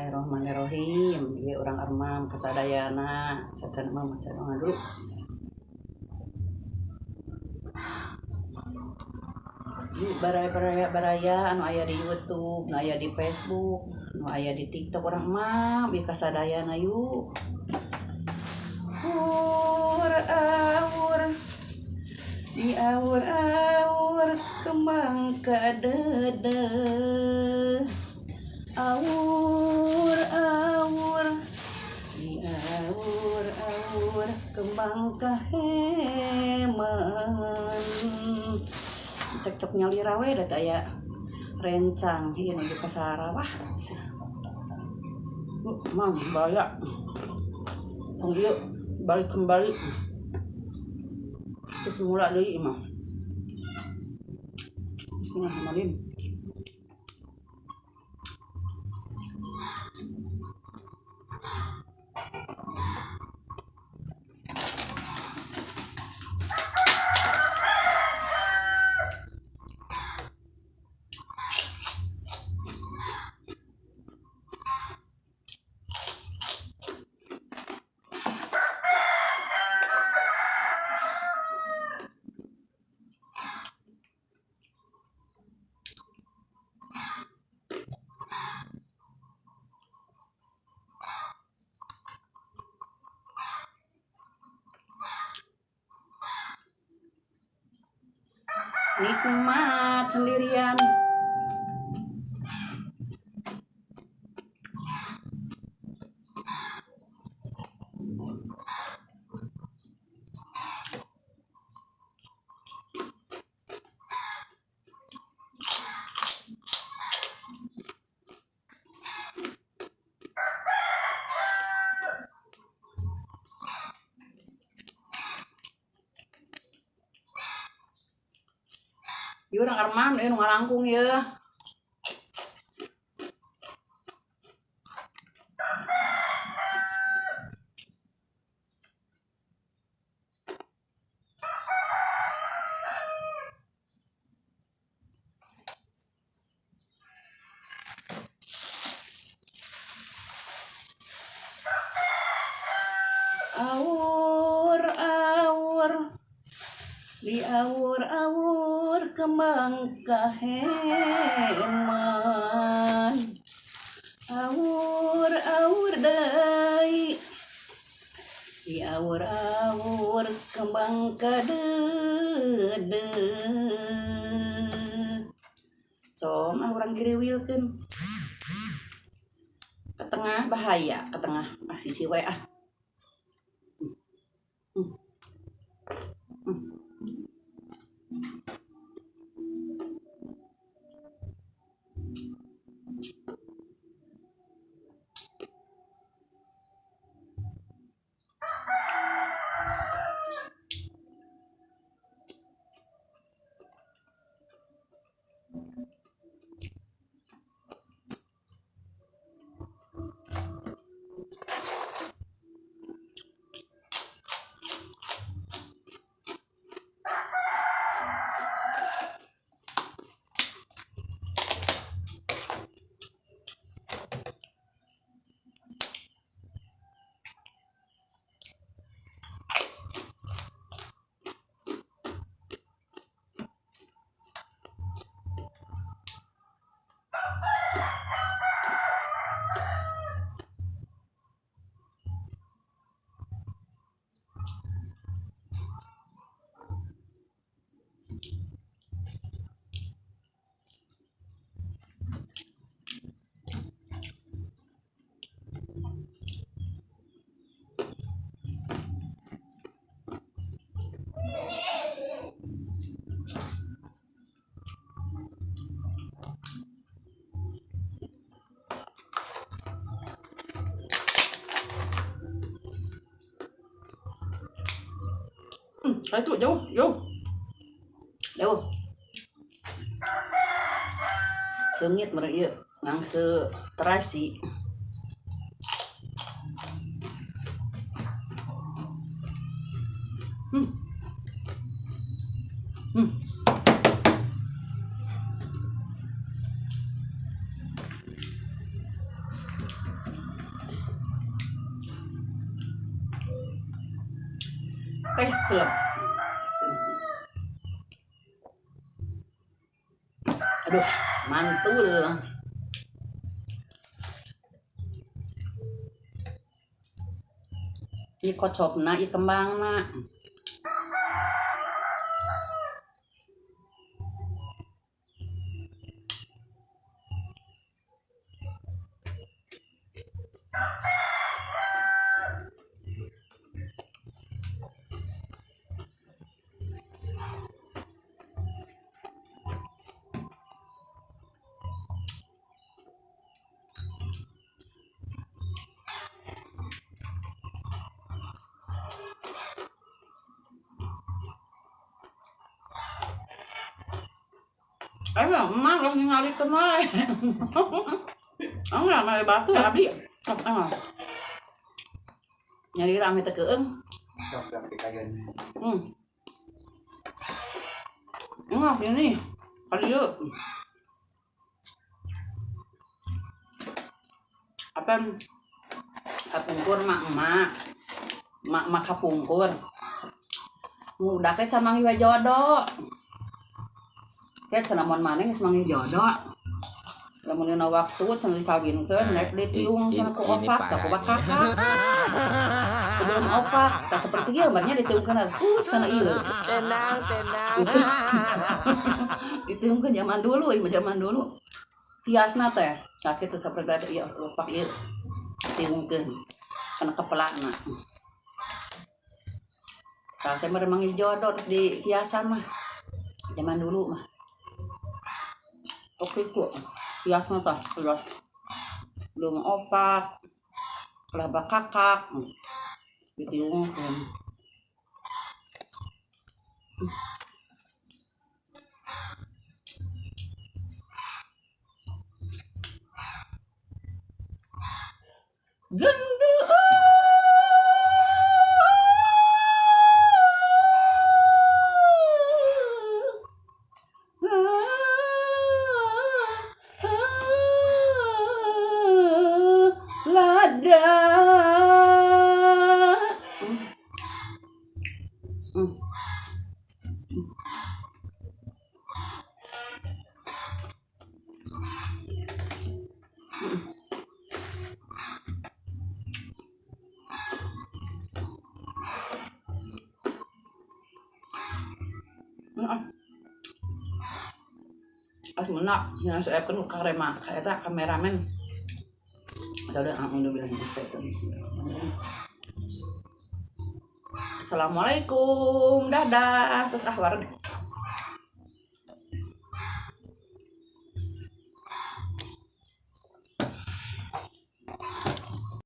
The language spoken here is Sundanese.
Bismillahirrahmanirrahim. Ieu urang armam kasadayana. Satana mah maca doa dulu. Yuk baraya-baraya baraya anu aya di YouTube, nu aya di Facebook, nu aya di TikTok urang emam ieu kasadayana yuk. Ur awur di awur-awur kembang kadede. Awur awur di awur awur kembang kaheman. Cekcok nyalira we da aya rencang ieu nuju ka Sarawah. Mang bahaya. Tong ieu balik kembali. Terus semula deui mah. Bismillahirrahmanirrahim. Nikmat sendirian. Ieu urang armam ieu nu ngalangkung ieu. Awur awur di awur-awur kembang kaheman. Awur-awur deui di awur-awur kembang kadede. Com ah urang giriwilkeun. Ke tengah bahaya, ke tengah ah sisi we ah. Itu jauh, jauh. Jauh. Seungit meureun ieu ngangse terasi. Teh celep. Aduh, mantul. Ini kocopna, ieu kembangna. Ayo, emak lah ningalikeun wae. Enggak, mah batu abdi. Sok ah. Nyari rame teu keung. Sok sok dikajeun. Enggak sini. Kali yuk. Apa kapungkur mak emak. Mak mak kapungkur. Udah ke can manggih we jodoh. Ke cenah mun maneh geus manggih jodoh. Lamun dina waktu cenah dikawinkeun naik ditiung cenah ku Ini opak tah ku parah nih. kakak. Ku belum opak tah seperti ieu mah ditiungkeun kana ieu. Tenang, tenang. Gitu. Ditiungkeun zaman dulu, ieu mah zaman dulu. Hiasna teh, tah kitu seperti ieu opak ieu ditiungkeun kana kepelana. Tah saya mah manggih jodoh terus di hiasan mah. Zaman dulu mah. Oke kok. Hiasna tah ulah belum opak, ulah bakakak, ditiungkeun. Gendut. Lada. Hmm. Ah. Ah, menak yang saya kan karema kareta kameramen. Udah, udah bilang. Assalamualaikum, dadah. Terus ah wareg.